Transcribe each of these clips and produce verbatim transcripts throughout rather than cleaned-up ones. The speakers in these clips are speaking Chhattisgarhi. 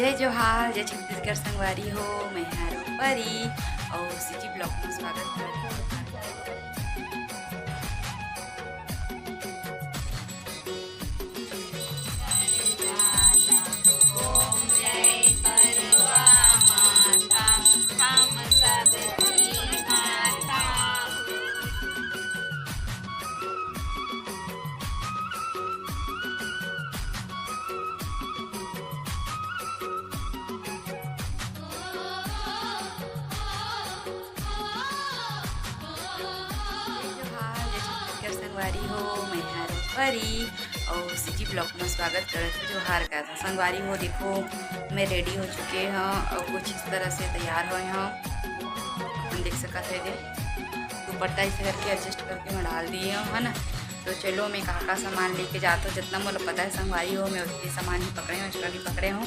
जय जोहार, जय छत्तीसगढ़ संगवारी हो, मैं हूँ परी और सिटी ब्लॉग में स्वागत करत हूँ। जोहार, जय छत्तीसगढ़ संगवारी हो, मैं हूँ परी और सिटी ब्लॉग में स्वागत करत हूँ। जोहार का संगवारी हो, देखो मैं रेडी हो चुके हूँ और कुछ इस तरह से तैयार हुए हूँ। अपन देख सकत है, दे दुपट्टा इसे करके एडजस्ट करके मैं डाल दिए हूँ, है ना। तो चलो, मैं का का सामान लेके जात हूँ, जितना मोला पता है संगवारी हो, मैं उतने सामान ही पकड़े हूँ, एक्स्ट्रा नहीं पकड़े हूँ।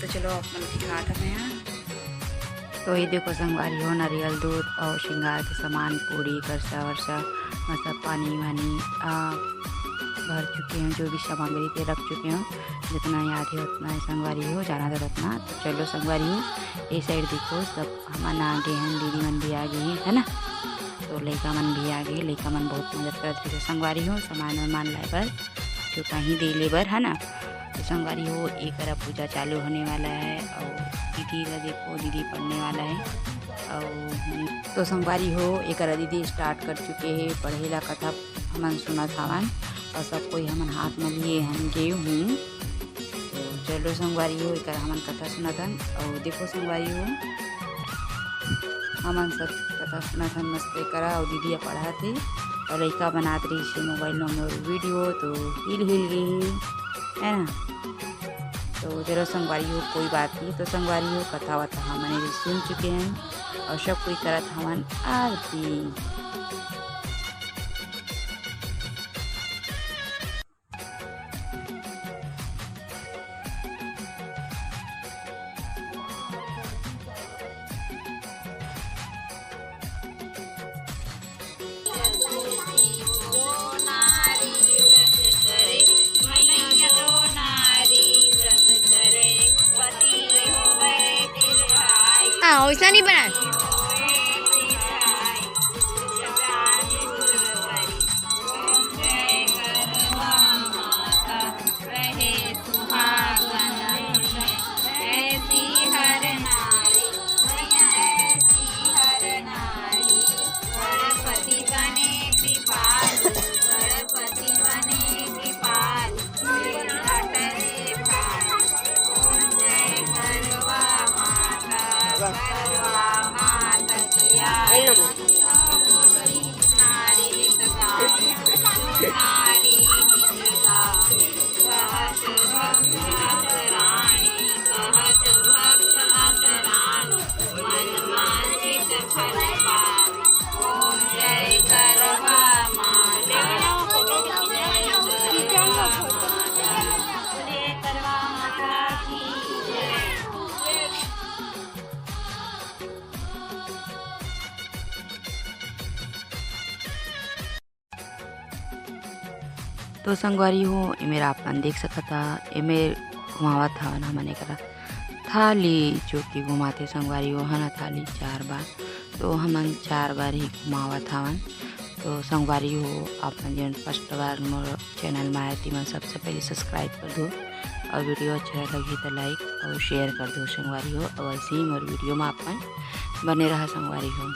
तो चलो, अपन दिखात हमें यहाँ। तो ये देखो संगवारी हो, नारियल, दूध और श्रृंगार के सामान, पूड़ी, करसा वरसा, मतलब पानी वानी, आ, भर चुके हूँ, जो भी सामग्री के रख चुके हूँ, जितना याद है उतना है संगवारी हो, जाना था उतना। तो चलो संगवारी हो, ये साइड देखो, सब हमन आ गे हन, दीदी मन भी आ गे हे, है ना। तो लइका मन भी आ गे, लइका मन बहुत मदद करत रहिथे संगवारी हो, सामान वामान लाए बर, जो कहीं दे ले बर, है ना। तो संगवारी हो, एकरा पूजा चालू होने वाला है और दीदी ला देखो, दीदी पढ़ने वाला है। और हम, तो संगवारी हो, एकरा दीदी स्टार्ट कर चुके हैं पढ़े ला, कथा हमन सुनत हवन और सब कोई हमन हाथ में लिए हन, गे हूँ। तो चलो संगवारी हो, एकरा हमन कथा सुनत हन। और देखो संगवारी हो, हमन सब कथा सुनत हन मस्त एकरा, और दीदी ह पढ़त हे और लइका बनात रहिस हे मोबाइल में मोर वीडियो, तो हिल हिल गे हे, है ना। तो चलो संगवारी हो, कोई बात नहीं। तो संगवारी हो, कथा वथा हमन ये सुन चुके हैं और सब कोई करत हवन आरती। हाँ, वैसा नहीं बना। तो संगवारी हो, एमेर आप मन देख सकत हा, एमेर घुमावत हवन हमन एकरा थाली, जो कि घुमाथे संगवारी हो, है ना, थाली चार बार। तो हमन चार बार ही घुमावत हवन। तो संगवारी हो, आप मन जेन फर्स्ट बार मोर चैनल में आए, तिमन सबसे पहले सब्सक्राइब कर दो और वीडियो अच्छा लगही तो लाइक और शेयर कर दो संगवारी हो। और ऐसे ही मोर वीडियो में आप मन बने रहा संगवारी हो।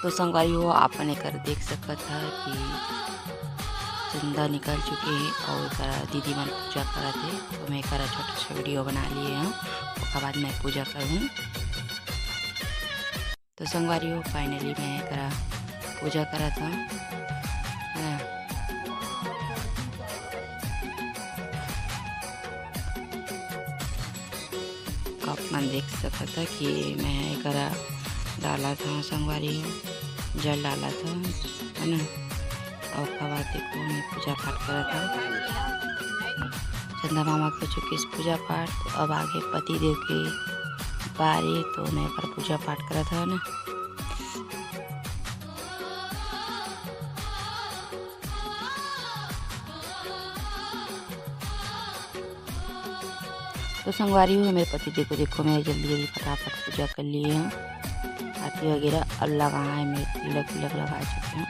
तो संगवारी हो, आप मन एकर देख सकत हा कि चंदा निकल चुके हे और एकर दीदी मन पूजा करत हे। तो मैं एकर छोटा सा वीडियो बना लिए हूँ, ओकर बाद मैं पूजा करूँ। तो संगवारी हो, finally मैं एकर पूजा करत हूँ, है ना। आप मन देख सकत हा कि मैं एकरा डालत हूँ संगवारी हो, जल डालत हूँ, है ना। और ओकर बाद देखो मैं पूजा पाठ करत हूँ। चंदा मामा के हो चुकिस पूजा पाठ, तो अब आगे पति देव के बारी, तो मैं एकर पूजा पाठ करत हूँ ना। तो संगवारी हो, मेरे पति देखो, देखो, मैं जल्दी जल्दी फटाफट पूजा कर लिए हैं। आरती वगैरह अब लगाए हैं, मैं तिलक विलक लगा चुके हैं,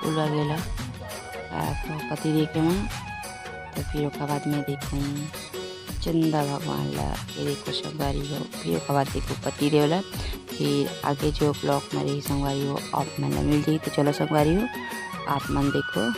फूल वगैरह। आ, तो पति देखे मैं, तो फिर ओकर बाद में देखूँ चंदा भगवान ला। ये देखो संगवारी हो, फिर ओकर बाद देखो पति देव ला, फिर आगे जो ब्लॉग में रही संगवारी हो, आप मन ला मिल जाई। तो चलो संगवारी हो, आप मन देखो।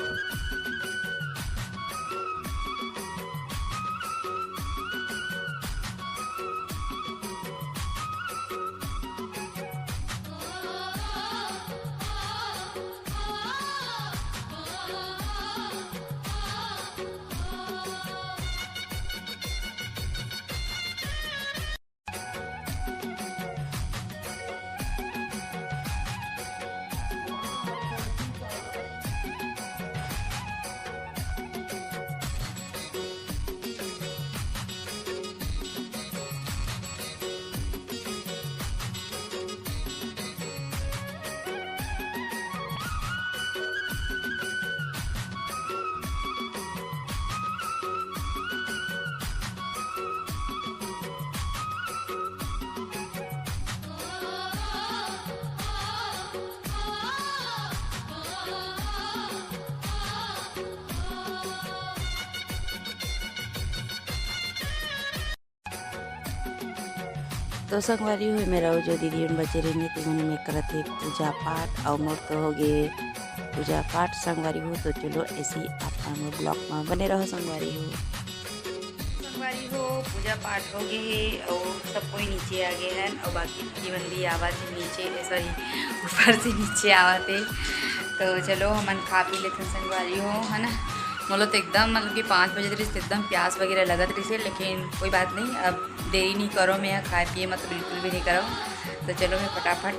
तो संगवारी हो, मेरा वो जो दीदी मन बचे रहिन, तेमन में करत हे पूजा पाठ, अउ मोर तो हो गे पूजा पाठ संगवारी हो। तो चलो, ऐसे ही आप मन ब्लॉग में बने रहो संगवारी हो। संगवारी हो, पूजा पाठ हो गे हे अउ सब कोई नीचे आ गे हन, अउ बाकी दीदी मन भी आवत हे नीचे, ए, सॉरी, ऊपर से नीचे आवत हे। तो चलो, हमन खा पी लेथन संगवारी हो, है ना। मोला तो एकदम, मतलब कि पाँच बजे रहिस, तो एकदम प्यास वगैरह लगत रहिस हे, लेकिन कोई बात नहीं, अब देरी नहीं करो, मैं खाए पिए में तो बिल्कुल भी नहीं करो। तो चलो, मैं फटाफट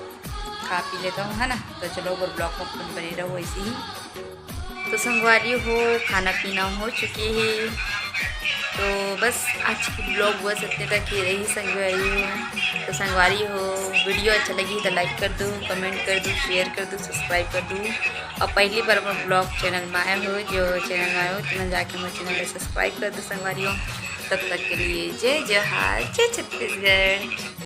खा पी लेता हूँ, है ना। तो चलो, और ब्लॉग में अपन बने रहो ऐसे ही। तो संगवारी हो, खाना पीना हो चुके हे, तो बस आज की ब्लॉग बस इतने तक ही रही संगवारी हो। तो संगवारी हो, वीडियो अच्छा लगी तो लाइक कर दो, कमेंट कर दो, शेयर कर दो, सब्सक्राइब कर दो। अउ पहली बार मोर ब्लॉग चैनल में आए हो, जो चैनल में आए हो, तो मन जाके मोर चैनल ला सब्सक्राइब कर दो संगवारी हो। तब तक के लिए जय जोहार, जय छत्तीसगढ़।